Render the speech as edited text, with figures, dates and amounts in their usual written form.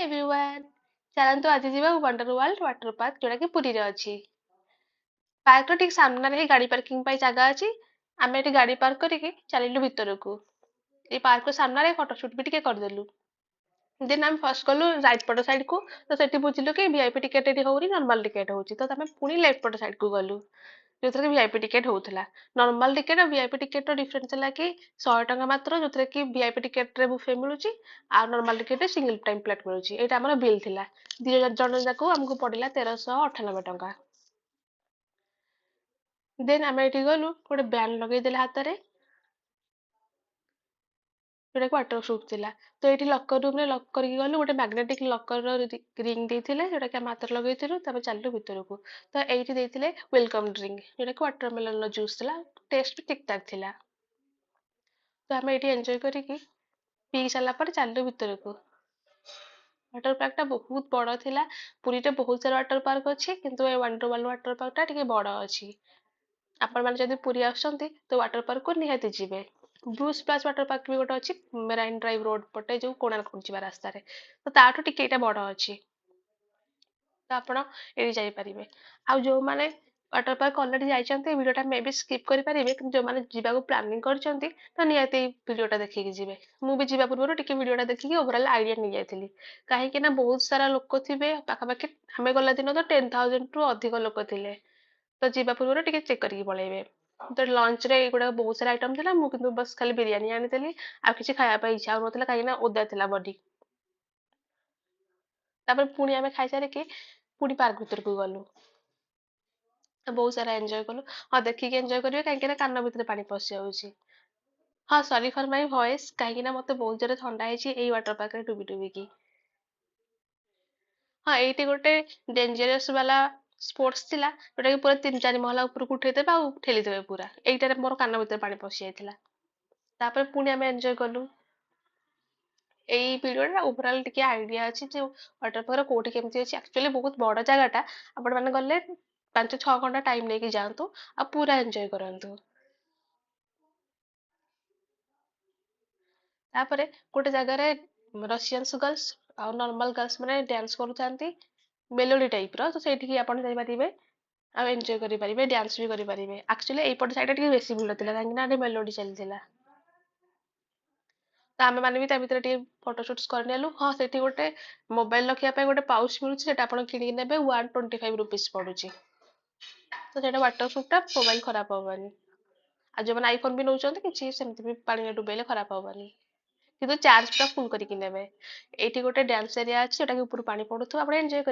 Everyone, ଚାଲନ୍ତୁ ଆଜି ଯିବା ୱାଣ୍ଡର ୱାର୍ଲଡ ୱାଟର ପାର୍କ, ଯୋଉଟାକି ପୁରୀରେ ଅଛି। ପାର୍କର ଠିକ୍ ସାମ୍ନାରେ ହିଁ ଗାଡ଼ି ପାର୍କିଂ ପାଇଁ ଜାଗା ଅଛି। ଆମେ ଏଠି ଗାଡ଼ି ପାର୍କ କରିକି ଚାଲିଲୁ ଭିତରକୁ। ଏଇ ପାର୍କର ସାମ୍ନାରେ ଫଟୋସୁଟ୍ ବି ଟିକେ କରିଦେଲୁ। ଦେନ୍ ଆମେ ଫାର୍ଷ୍ଟ ଗଲୁ ରାଇଟ୍ ପଟ ସାଇଡ୍କୁ, ତ ସେଠି ବୁଝିଲୁ କି ଭିଆଇପି ଟିକେଟ୍ ଏଠି ହଉନି, ନର୍ମାଲ ଟିକେଟ୍ ହଉଛି। ତ ଆମେ ପୁଣି ଲେଫ୍ଟ ପଟ ସାଇଡ୍କୁ ଗଲୁ, ଯୋଉଥିରେ କି ଭିଆଇପି ଟିକେଟ୍ ହଉଥିଲା। ନର୍ମାଲ ଟିକେଟ୍ ଆଉ ଭିଆଇପି ଟିକେଟ୍ର ଡିଫରେନ୍ସ ହେଲା କି 100 ଟଙ୍କା ମାତ୍ର, ଯୋଉଥିରେ କି ଭିଆଇପି ଟିକେଟ୍ରେ ବୁଫେ ମିଳୁଛି ଆଉ ନର୍ମାଲ ଟିକେଟ୍ରେ ସିଙ୍ଗଲ ଟାଇମ୍ ପ୍ଲେଟ୍ ମିଳୁଛି। ଏଇଟା ଆମର ବିଲ୍ ଥିଲା। 2 ଜଣ ଯାକୁ ଆମକୁ ପଡ଼ିଲା 1398 ଟଙ୍କା। ଦେନ୍ ଆମେ ଏଠି ଗଲୁ, ଗୋଟେ ବ୍ୟାଣ୍ଡ ଲଗେଇଦେଲେ ହାତରେ, ଯୋଉଟାକି ୱାଟର ପ୍ରୁଫ୍ ଥିଲା। ତ ଏଇଠି ଲକର ରୁମ୍ରେ ଲକ୍ କରିକି ଗଲୁ। ଗୋଟେ ମ୍ୟାଗ୍ନେଟିକ୍ ଲକରର ରିଙ୍ଗ ଦେଇଥିଲେ, ଯୋଉଟାକି ଆମେ ହାତରେ ଲଗେଇଥିଲୁ। ତାପରେ ଚାଲିଲୁ ଭିତରକୁ। ତ ଏଇଠି ଦେଇଥିଲେ welcome drink, ଯୋଉଟାକି ୱାଟରମେଲନର ଜୁସ୍ ଥିଲା। ଟେଷ୍ଟ ବି ଠିକ୍ ଠାକ୍ ଥିଲା। ତ ଆମେ ଏଇଠି ଏନ୍ଜୟ କରିକି ପିଇ ସାରିଲା ପରେ ଚାଲିଲୁ ଭିତରକୁ। ୱାଟର ପାର୍କଟା ବହୁତ ବଡ଼ ଥିଲା। ପୁରୀରେ ବହୁତ ସାରା ୱାଟର ପାର୍କ ଅଛି, କିନ୍ତୁ ଏ ୱାଣ୍ଡର ୱାର୍ଲଡ ୱାଟର ପାର୍କଟା ଟିକେ ବଡ଼ ଅଛି। ଆପଣମାନେ ଯଦି ପୁରୀ ଆସୁଛନ୍ତି, ତ ୱାଟର ପାର୍କକୁ ନିହାତି ଯିବେ। ବ୍ଲୁ ସ୍ପ୍ଲାସ୍ ୱାଟର ପାର୍କ ବି ଗୋଟେ ଅଛି ମେରାଇନ୍ ଡ୍ରାଇଭ୍ ରୋଡ୍ ପଟେ, ଯୋଉ କୋଣାର୍କ ଯିବା ରାସ୍ତାରେ। ତ ତାଠୁ ଟିକେ ଏଇଟା ବଡ଼ ଅଛି। ତ ଆପଣ ଏଇଠି ଯାଇପାରିବେ। ଆଉ ଯୋଉମାନେ ୱାଟର ପାର୍କ ଅଲରେଡ଼ି ଯାଇଛନ୍ତି, ଭିଡ଼ିଓଟା ମେ ବି ସ୍କିପ୍ କରିପାରିବେ। କିନ୍ତୁ ଯୋଉମାନେ ଯିବାକୁ ପ୍ଲାନିଂ କରିଛନ୍ତି, ତ ନିହାତି ଏଇ ଭିଡ଼ିଓଟା ଦେଖିକି ଯିବେ। ମୁଁ ବି ଯିବା ପୂର୍ବରୁ ଟିକେ ଭିଡ଼ିଓଟା ଦେଖିକି ଓଭରାଲ୍ ଆଇଡ଼ିଆ ନେଇଯାଇଥିଲି, କାହିଁକି ନା ବହୁତ ସାରା ଲୋକ ଥିବେ। ପାଖାପାଖି ଆମେ ଗଲା ଦିନ ତ 10,000ରୁ ଅଧିକ ଲୋକ ଥିଲେ। ତ ଯିବା ପୂର୍ବରୁ ଟିକେ ଚେକ୍ କରିକି ପଳେଇବେ। ତ ଲଞ୍ଚରେ ଏଇଗୁଡ଼ାକ ବହୁତ ସାରା ଆଇଟମ୍ ଥିଲା। ମୁଁ କିନ୍ତୁ ବସ୍ ଖାଲି ବିରିୟାନୀ ଆଣିଥିଲି। ଆଉ କିଛି ଖାଇବା ପାଇଁ ଇଚ୍ଛା ହଉନଥିଲା, କାହିଁକି ନା ଓଦା ଥିଲା ବଡି। ତାପରେ ପୁଣି ଆମେ ଖାଇସାରିକି ପୁଣି ପାର୍କ ଭିତରକୁ ଗଲୁ। ବହୁତ ସାରା ଏନ୍ଜୟ କଲୁ। ହଁ, ଦେଖିକି ଏନ୍ଜୟ କରିବେ, କାହିଁକି ନା କାନ ଭିତରେ ପାଣି ପଶିଯାଉଛି। ହଁ, ସରି ଫର୍ my voice, କାହିଁକି ନା ମତେ ବହୁତ ଜୋରେ ଥଣ୍ଡା ହେଇଛି ଏଇ ୱାଟର ପାର୍କରେ ଡୁବି ଡୁବିକି। ହଁ, ଏଇଠି ଗୋଟେ ଡେଞ୍ଜରସ୍ ବାଲା ସ୍ପୋର୍ଟସ ଥିଲା, ଯୋଉଟାକି ପୁରା ତିନି ଚାରି ମହଲା ଉପରକୁ ଉଠେଇଦେବେ ଆଉ ଠେଲିଦେବେ ପୁରା। ଏଇଟାରେ ମୋର କାନ ଭିତରେ ପାଣି ପଶି ଯାଇଥିଲା। ତାପରେ ପୁଣି ଆମେ ଏନ୍ଜୟ କଲୁ। ଏଇ ଭିଡ଼ିଓଟା ଓଭରାଲ୍ ଟିକେ ଆଇଡ଼ିଆ ଅଛି ଯେ ୱାଟର ପାର୍କ କୋଉଠି କେମିତି ଅଛି। ଆକ୍ଚୁଆଲି ବହୁତ ବଡ଼ ଜାଗାଟା। ଆପଣମାନେ ଗଲେ 5-6 ଘଣ୍ଟା ଟାଇମ୍ ନେଇକି ଯାଆନ୍ତୁ ଆଉ ପୁରା ଏନ୍ଜୟ କରନ୍ତୁ। ତାପରେ ଗୋଟେ ଜାଗାରେ ରସିଆନ୍ସ ଗର୍ଲସ ଆଉ ନର୍ମାଲ ଗର୍ଲସ ମାନେ ଡ୍ୟାନ୍ସ କରୁଥାନ୍ତି ମେଲୋଡି ଟାଇପ୍ର। ତ ସେଇଠିକି ଆପଣ ଯାଇପାରିବେ ଆଉ ଏନ୍ଜୟ କରିପାରିବେ, ଡ୍ୟାନ୍ସ ବି କରିପାରିବେ। ଆକ୍ଚୁଆଲି ଏଇପଟ ସାଇଡ଼ରେ ଟିକେ ବେଶୀ ଭିଡ଼ ଥିଲା, କାହିଁକି ନା ଏଠି ମେଲୋଡି ଚାଲିଥିଲା। ତ ଆମେମାନେ ବି ତା ଭିତରେ ଟିକେ ଫଟୋ ସୁଟ୍ସ କରିନେଲୁ। ହଁ, ସେଠି ଗୋଟେ ମୋବାଇଲ ରଖିବା ପାଇଁ ଗୋଟେ ପାଉଚ୍ ମିଳୁଛି। ସେଟା ଆପଣ କିଣିକି ନେବେ, 125 ରୁପିସ୍ ପଡ଼ୁଛି। ତ ସେଇଟା ୱାଟର ପ୍ରୁଫ୍ଟା, ମୋବାଇଲ ଖରାପ ହବନି। ଆଉ ଯେଉଁମାନେ ଆଇଫୋନ୍ ବି ନେଉଛନ୍ତି, କିଛି ସେମିତି ବି ପାଣିରେ ଡୁବେଇଲେ ଖରାପ ହବନି, କିନ୍ତୁ ଚାର୍ଜ ପୁରା ଫୁଲ୍ କରିକି ନେବେ। ଏଇଠି ଗୋଟେ ଡ୍ୟାନ୍ସ ଏରିଆ ଅଛି, ଯୋଉଟାକି ଉପରୁ ପାଣି ପଡୁଥିବ, ଆପଣ ଏନ୍ଜୟ କରିବେ।